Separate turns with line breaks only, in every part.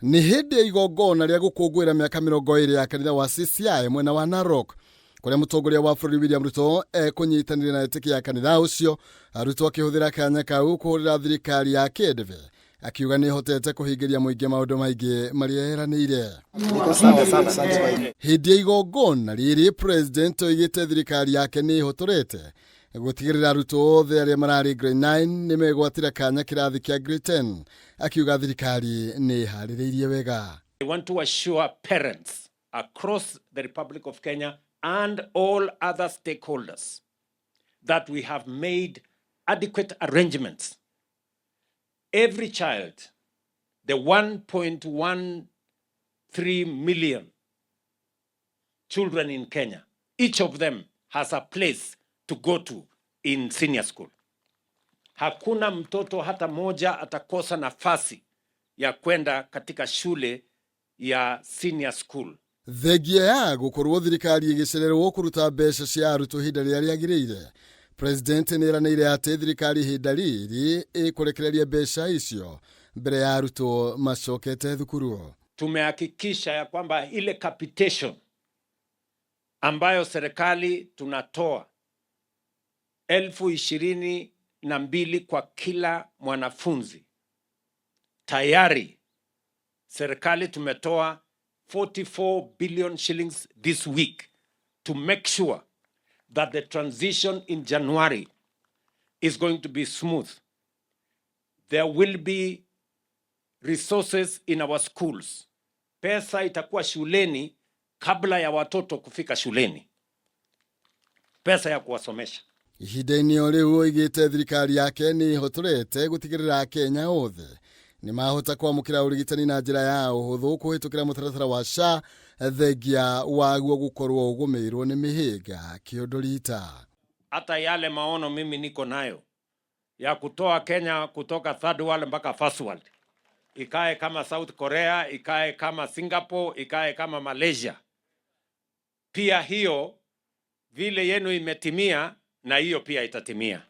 Nĩ hĩndĩ ya igongona rĩa gũkũngũĩra mĩaka 20 ya kanitha wa CCI mwena wa Narok, kũrĩa mũtongoria wa bũrũri William Ruto ekũnyitanĩire na etĩkia a kanitha ũcio. Ruto akĩhũthĩra kanya kau kũhũrĩra thirikari ya kĩndĩbĩ, akiuga nĩ ĩhotete kũhingĩria mũingĩ maũndũ maingĩ marĩa eranĩire. Hĩndĩ ya igongona rĩrĩ, President oigĩte thirikari yake nĩ ĩhotorete gũtigĩrĩra arutwo othe arĩa mararĩ grade 9 nĩ megwatĩra kanya kĩrathi kĩa grade 10, akiuga thirikari nĩ ĩharĩrĩirie wega.
I want to assure parents across the Republic of Kenya and all other stakeholders that we have made adequate arrangements. Every child, the 1.13 million children in Kenya, each of them has a place to go to in senior school. Hakuna mtoto hata moja atakosa nafasi ya kwenda katika shule ya senior school.
Thengia ya gũkorwo thirikari ĩgĩcererwo kũruta mbeca cia arutwo ihinda rĩrĩa rĩagĩrĩire, President nĩ eranĩire atĩ thirikari ihinda rĩrĩ ĩkũrekereria mbeca icio mbere ya arutwo macokete thukuru.
Tumehakikisha ya kwamba ile capitation ambayo serikali tunatoa 22,000 kwa kila mwanafunzi, tayari serikali tumetoa 44 billion shillings this week to make sure that the transition in January is going to be smooth. There will be resources in our schools. Pesa itakuwa shuleni kabla ya watoto kufika shuleni, pesa ya kuwasomesha.
Ihinda-inĩ o rĩu, oigĩte thirikari yake nĩ ĩhotorete gũtigĩrĩra Akenya othe nĩ mahota kwamũkĩra ũrigitani na njĩra ya ũhũthũ kũhĩtũkĩra mũtaratara wa SHA, thengia waguo gũkorwo ũgũmĩirwo nĩ mĩhĩnga kĩũndũ rita.
Hata yale maono mimi niko nayo ya kutoa Kenya kutoka third world mpaka first world, ikae kama South Korea, ikae kama Singapore, ikae kama Malaysia. Pia hiyo vile yenu imetimia, na hiyo pia itatimia.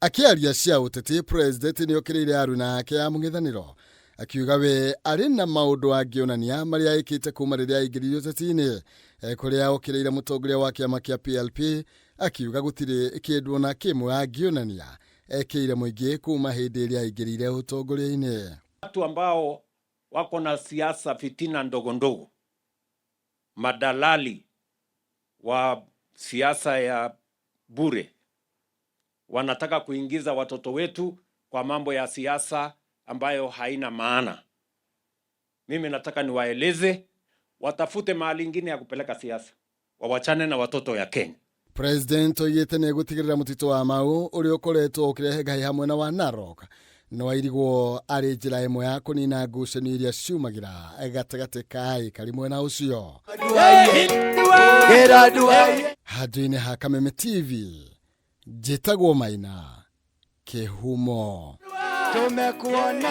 Akĩaria cia ũteti, President nĩ okĩrĩire aruna ake a mũng'ethanĩro, akiuga we arĩ na maũndũ angĩonania marĩa ĩkĩte kuma rĩrĩa aingĩrire ũteti-inĩ, kũrĩa okĩrĩire mũtongoria wa kĩama kĩa PLP, akiuga gũtirĩ kĩndũ ona kĩmwe angĩonania ekĩire mũingĩ kuma hĩndĩ ĩrĩa aingĩrire ũtongoria-inĩ.
Watu ambao wako na siasa fitina ndogo ndogo, madalali wa siasa ya bure, wanataka kuingiza watoto wetu kwa mambo ya siasa ambayo haina maana. Mimi nataka niwaeleze watafute mahali ingine ya kupeleka siasa, wawachane na watoto ya Kenya.
President oigĩte nĩ egũtigĩrĩra mũtitũ wa Mau ũrĩa ũkoretwo ũkĩrehe ngai hamwe na wa Narok nĩ wairigwo arĩ njĩra ĩmwe ya kũnina ngucanio iria ciumagĩra gatagatĩ ka aikari mwena ũcio. Handũ-inĩ ha Kameme TV, njĩtagwo Maina Kĩhumo.
Tumekuona.